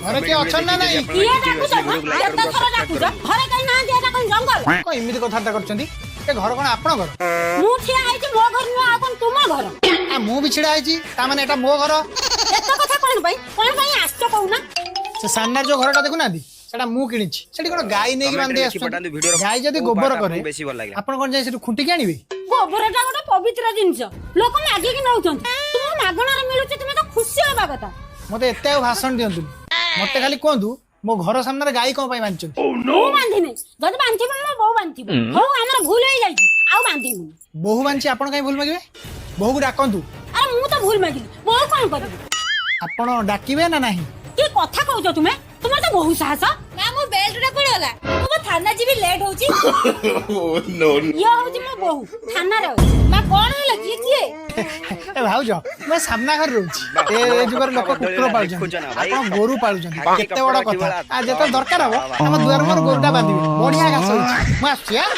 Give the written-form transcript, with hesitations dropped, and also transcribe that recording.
ଘରେ କିଏ ଅଛନ୍ତି ନା ନାଇଁ? କିଏ ଡାକୁଛ? କେତେ ଥର ଡାକୁଛ? ଘରେ କେହି ନାହାନ୍ତି। ଏଟା କଣ ଜଙ୍ଗଲ? କଣ ଏମିତି କଥାବାର୍ତ୍ତା କରୁଛନ୍ତି? ଏ ଘର କଣ ଆପଣଙ୍କର? ମୁଁ ଠିଆ ହେଇଛି, ମୋ ଘର ନୁହଁ ଆଉ କଣ ତୁମ ଘର? ଆ, ମୁଁ ବି ଛିଡା ହେଇଛି, ତା ମାନେ ଏଟା ମୋ ଘର। ଏତେ କଥା କଣ ପାଇଁ, କଣ ପାଇଁ ଆସିଛ କହୁନା? ସେ ସାମ୍ନାରେ ଯୋଉ ଘରଟା ଦେଖୁନାହାନ୍ତି, ସେଟା ମୁଁ କିଣିଛି। ସେଠି କଣ ଗାଈ ନେଇକି କମେଣ୍ଟରେ ବାନ୍ଧି ଲେଖି ପଠାନ୍ତୁ ଆସୁଛନ୍ତି? ଭିଡିଓର ଗାଈ ଯଦି କୋଉ ଗୋବର ପାର୍ଟ କରେ, ଆପଣଙ୍କୁ ବେଶୀ ଭଲ ଲାଗିଲା? ଆପଣ କଣ ଯାଇ ସେଠୁ ଖୁଣ୍ଟିକି ଆଣିବେ? ଗୋବରଟା ଗୋଟେ ପବିତ୍ର ଜିନିଷ, ଲୋକ ମାଗିକି ନଉଛନ୍ତି। ତୁମକୁ ମାଗଣାରେ ମିଳୁଛି, ତୁମେ ତ ଖୁସି ହବା କଥା। ମତେ ଏତେ ଆଉ ଭାଷଣ ଦିଅନ୍ତୁନି। ମତେ ଖାଲି କୁହନ୍ତୁ, ମୋ ଘର ସାମ୍ନାରେ ଗାଈ କଣ ପାଇଁ ବାନ୍ଧିଛନ୍ତି? ମୁଁ ବାନ୍ଧିନି। ଯଦି ବାନ୍ଧିବ, ମୋ ବୋଉ ବାନ୍ଧିବ। ହଉ, ଆମର ଭୁଲ ହେଇଯାଇଛି, ଆଉ ବାନ୍ଧିବୁନି। ବୋହୁ ବାନ୍ଧିଛି, ଆପଣ କାହିଁ ଭୁଲ ମାଗିବେ? ବୋହୁକୁ ଡାକନ୍ତୁ। ଆରେ, ମୁଁ ତ ଭୁଲ ମାଗିଲି, ବୋଉ କଣ କରିବି? ଆପଣ ଡାକିବେ ନା ନାହିଁ? କି କଥା କହୁଛ ତୁମେ? ତୁମର ତ ବହୁ ସାହସ। ନା, ମୋ ବେଲ୍ଟ ଟା କୁଆଡେ ଗଲା? ମୁଁ ବା ଥାନା ଯିବି, ଲେଟ୍ ହଉଛି। ଇଏ ହଉଛି ମୋ ବୋହୁ, ଥାନାରେ ଅଛି। ମା, କଣ ହେଲା? କିଏ କିଏ? ଏ ଭାଉଜ, ମୁଁ ଏ ସାମ୍ନା ଘରେ ରହୁଛି। ଏ ଯୁଗରେ ଲୋକ କୁକୁର ପାଳୁଛନ୍ତି, ଆପଣ ଗୋରୁ ପାଳୁଛନ୍ତି, କେତେ ବଡ କଥା। ଆଉ ଯେତେବେଳେ ଦରକାର ହବ, ଆମ ଦୁଆର ମୁହଁରେ ଗୋରୁଟା ବାନ୍ଧିବେ। ବଢିଆ ଘାସ ହେଇଛି। ମୁଁ ଆସୁଛି। ଆଁ।